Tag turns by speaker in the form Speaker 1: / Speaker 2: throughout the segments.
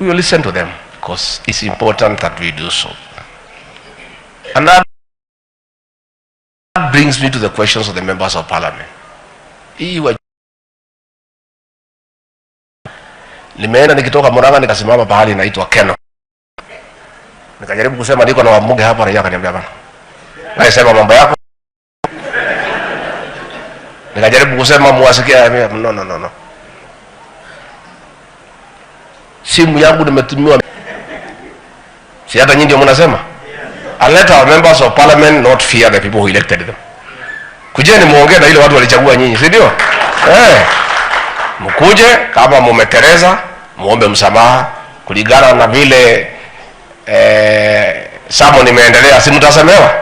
Speaker 1: We will listen to them because it's important that we do so. And that brings me to the questions of the members of parliament. Hii nimeenda nikitoka Murang'a nikasimama pahali inaitwa Keno. Nikajaribu kusema niko na wabunge hapa, raia akaniambia bana, wewe sema mambo yako. Nikajaribu kusema muwasikia, no, no, no, no. Simu yangu nimetumiwa, si hata nyinyi ndio mnasema? And let our members of parliament not fear the people who elected them. Kujeni muongee na ile watu walichagua nyinyi, si ndio? Mkuje kama mumetereza, muombe msamaha kulingana na vile samo nimeendelea, si mtasemewa?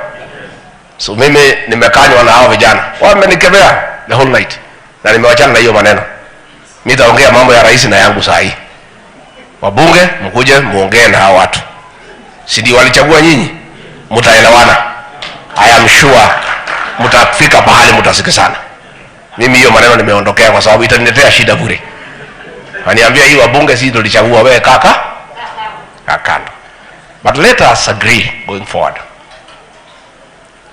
Speaker 1: So mimi nimekanywa na hao vijana. Wamenikemea the whole night. Na nimewachana na hiyo maneno. Mimi nitaongea mambo ya rais na yangu saa hii. Wabunge mkuje muongee na hao watu. Si ndio walichagua nyinyi? Mtaelewana. I am sure mtafika pahali mtasikizana. Mimi hiyo maneno nimeondokea kwa sababu itaniletea shida bure. Aniambia hii wabunge si tulichagua wewe kaka? Kakando. But let us agree going forward.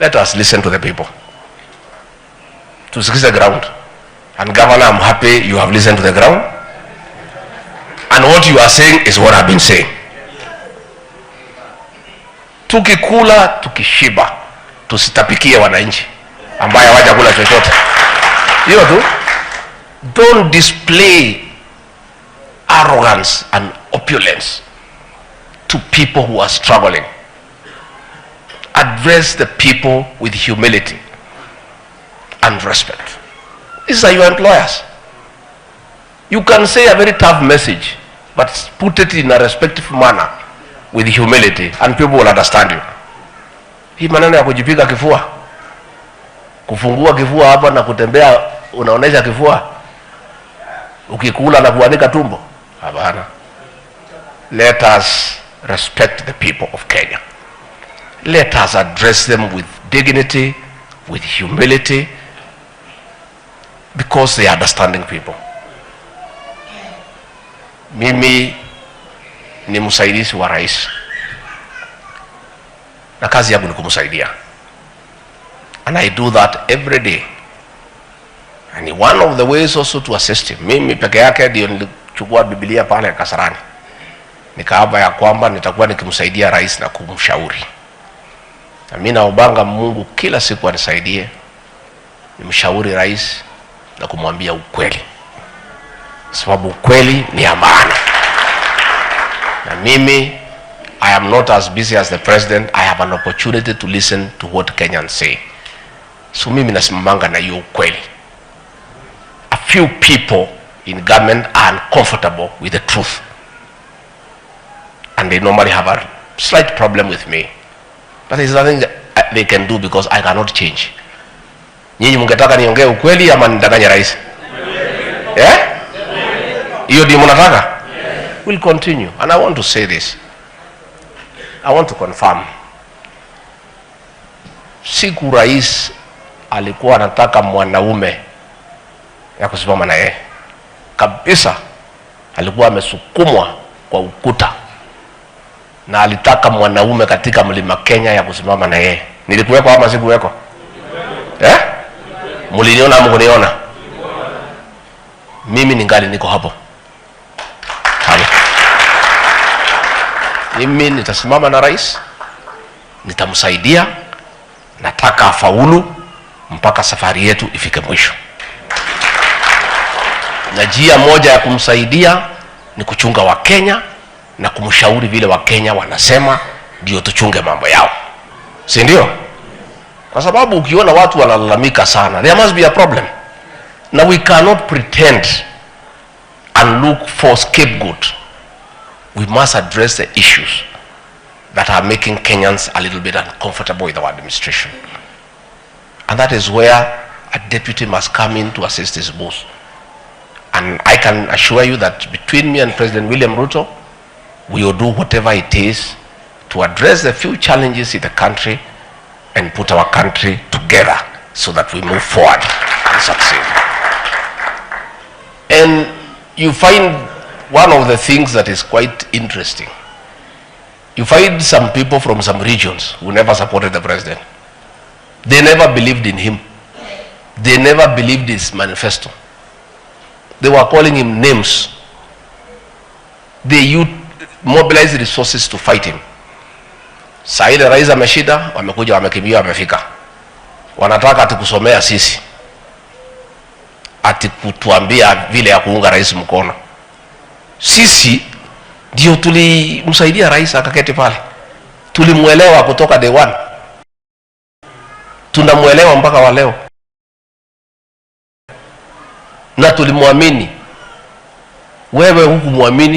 Speaker 1: Let us listen to the people. Tusikize ground. And Governor, I'm happy you have listened to the ground. And what you are saying is what I've been saying. Tukikula, tukishiba, tusitapikie wananchi ambaye hawajakula chochote. Hiyo tu. Don't display arrogance and opulence to people who are struggling. Address the people with humility and respect. These are your employers. You can say a very tough message, but put it in a respectful manner with humility and people will understand you. Hii maneno ya kujipiga kifua, kufungua kifua hapa na kutembea unaonesha kifua, ukikula na kuanika tumbo, hapana. Let us respect the people of Kenya. Let us address them with dignity, with humility, because they are understanding people. Mimi ni msaidizi wa rais na kazi yangu ni kumsaidia, and I do that every day, and one of the ways also to assist him. Mimi peke yake ndio nilichukua Biblia pale Kasarani nikaapa ya kwamba nitakuwa nikimsaidia rais na kumshauri, na mimi naombanga Mungu kila siku anisaidie nimshauri rais na kumwambia ukweli, sababu ukweli ni ya maana. Na mimi I am not as busy as the president. I have an opportunity to listen to what Kenyans say. So mimi nasimamanga na hiyo ukweli. A few people in government are uncomfortable with the truth, and they normally have a slight problem with me, but there's nothing they can do because I cannot change. Nyinyi mngetaka niongee ukweli ama nidanganye rais? Hiyo ndio mnataka? We'll continue. And I want to say this. I want to confirm. Siku rais alikuwa anataka mwanaume ya kusimama na yeye kabisa, alikuwa amesukumwa kwa ukuta na alitaka mwanaume katika mlima Kenya ya kusimama na yeye. Nilikuweko ama sikuweko? Mliniona ama mkuniona? Mimi ningali niko hapo. Hapo. Mimi nitasimama na rais, nitamsaidia, nataka afaulu mpaka safari yetu ifike mwisho. Na njia moja ya kumsaidia ni kuchunga Wakenya na kumshauri vile Wakenya wanasema, ndio tuchunge mambo yao, si ndio? Kwa sababu ukiona watu wanalalamika sana, there must be a problem. Na we cannot pretend and look for scapegoat. We must address the issues that are making Kenyans a little bit uncomfortable with our administration. And that is where a deputy must come in to assist his boss. And I can assure you that between me and President William Ruto, we will do whatever it is to address the few challenges in the country and put our country together so that we move forward and succeed. And you find One of the things that is quite interesting, you find some people from some regions who never supported the president. They never believed in him. They never believed his manifesto. They were calling him names. They mobilized resources to fight him. Saa ile rais ameshinda, wamekuja wamekimbia, wamefika, wanataka ati kusomea sisi, ati kutuambia vile ya kuunga rais mkono. Sisi ndio tulimsaidia rais akaketi pale, tulimwelewa kutoka day one, tunamwelewa mpaka wa leo na tulimwamini. Wewe hukumwamini.